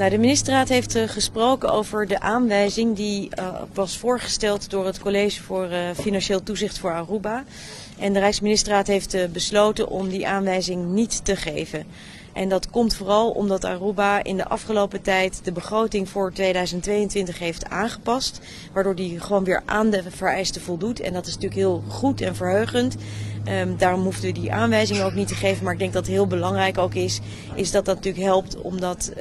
Nou, de ministerraad heeft gesproken over de aanwijzing die was voorgesteld door het College voor Financieel Toezicht voor Aruba. En de Rijksministerraad heeft besloten om die aanwijzing niet te geven. En dat komt vooral omdat Aruba in de afgelopen tijd de begroting voor 2022 heeft aangepast. Waardoor die gewoon weer aan de vereisten voldoet. En dat is natuurlijk heel goed en verheugend. Daarom hoefden we die aanwijzing ook niet te geven. Maar ik denk dat het heel belangrijk ook is, is dat dat natuurlijk helpt. Omdat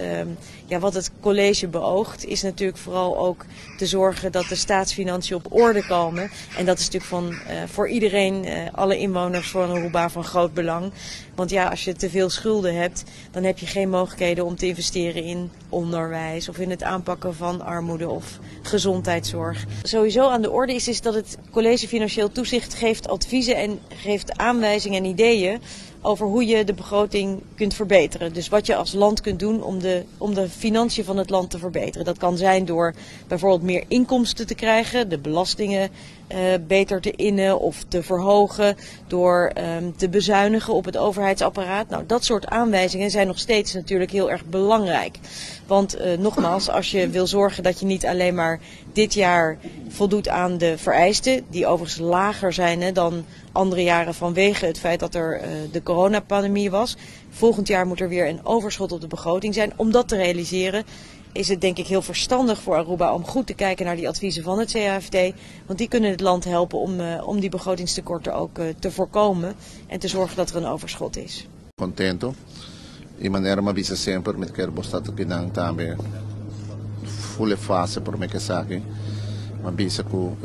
ja, wat het college beoogt, is natuurlijk vooral ook te zorgen dat de staatsfinanciën op orde komen. En dat is natuurlijk voor iedereen, alle inwoners van Aruba, van groot belang. Want ja, als je te veel schulden hebt, dan heb je geen mogelijkheden om te investeren in onderwijs of in het aanpakken van armoede of gezondheidszorg. Sowieso aan de orde is, is dat het College Financieel Toezicht geeft adviezen en geeft aanwijzingen en ideeën over hoe je de begroting kunt verbeteren. Dus wat je als land kunt doen om de financiën van het land te verbeteren. Dat kan zijn door bijvoorbeeld meer inkomsten te krijgen, de belastingen beter te innen of te verhogen, door te bezuinigen op het overheidsapparaat. Nou, dat soort aanwijzingen zijn nog steeds natuurlijk heel erg belangrijk. Want nogmaals, als je wil zorgen dat je niet alleen maar dit jaar voldoet aan de vereisten, die overigens lager zijn, hè, dan andere jaren vanwege het feit dat er de coronapandemie was. Volgend jaar moet er weer een overschot op de begroting zijn. Om dat te realiseren is het, denk ik, heel verstandig voor Aruba om goed te kijken naar die adviezen van het CAFT. Want die kunnen het land helpen om die begrotingstekorten ook te voorkomen en te zorgen dat er een overschot is. Contento. E manera mi a bisa semper, mi kier mustra cu nan tambe full fase pa mi cu esaki. M'a bisa cu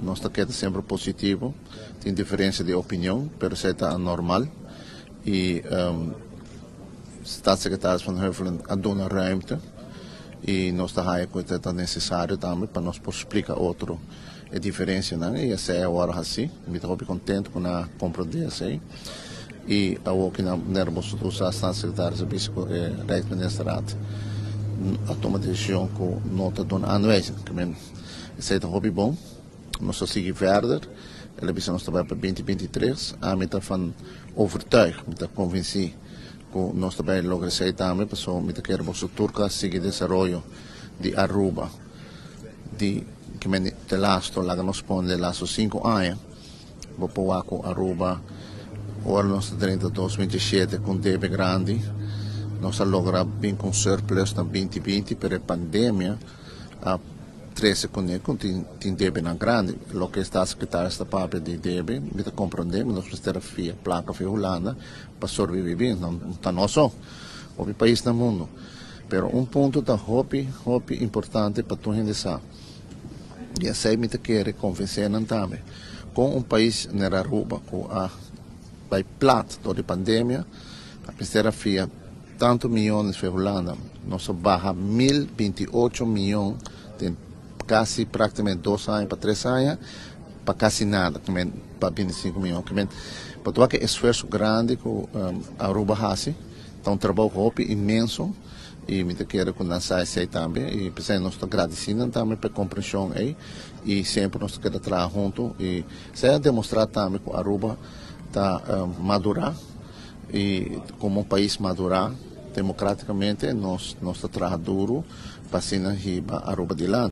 nos ta keda semper positivo. Tin diferencia di opinion, pero esey ta normal. E staatssecretaris Van Huffelen a duna ruimte y nos ta haya cu ta necesario tambe pa nos por splica otro e diferencianan y esey awor asina. Mi ta contento cu nan a comprende esey. Y awor cu nan nervoso usa staatssecretaris a bisa cu e Rijksministerraad a tuma decision cu no ta duna aanwijzing. Esey ta hopi bon. Nos ta sigui verder. El a bisa nos ta bay pa 2023. Ami ta van overtuigd, mi ta convenci cu nos ta bay logra esey tambe, paso mi ta kier boso tur cu a sigui desaroyo di Aruba di cu men te lasto, laga nos pone lasto 5 aña, bo por cu Aruba ora nos ta drenta 2027 cu debe grandi. Nos a logra bin cu surplus na 2020, pero e pandemia a trece cu tin debe na grandi. Loke staatssecretaris ta papia di debe, mi ta comprende, nos mester fia placa for Hulanda pa sobrevivi, no ta nos so, hopi pais na mundo. Pero un punto ta hopi, hopi importante pa tur hende sa. Y esey mi ta kier convence nan tambe. Cu un pais na Aruba cu a bay plat door di pandemia, a mester fia tanto miyones for Hulanda, nos a baha 1028 miyon den casi practicamente 2 aña pa 3 aña, pa casi nada, pa 25 miyon. Pa tur e esfuerso grandi cu Aruba a haci, ta un trabou hopi inmenso y mi ta kere cu nan sa esey tambe y pesey nos ta agradeciendo tambe pa e comprension ey y semper nos ta traha hunto y esey a demostra tambe cu Aruba ta madura y como un pais madura democraticamente nos ta traha duro pa asina hiba Aruba dilanti.